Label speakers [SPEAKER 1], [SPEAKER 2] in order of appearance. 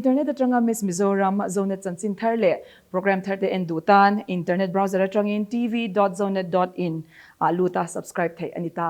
[SPEAKER 1] Internet atanga Miss Mizoram Zonet chanchin thar leh programme tharte en duh tan internet browser atangin tv dot zonet dot in ah lut a subscribe theih a ni ta.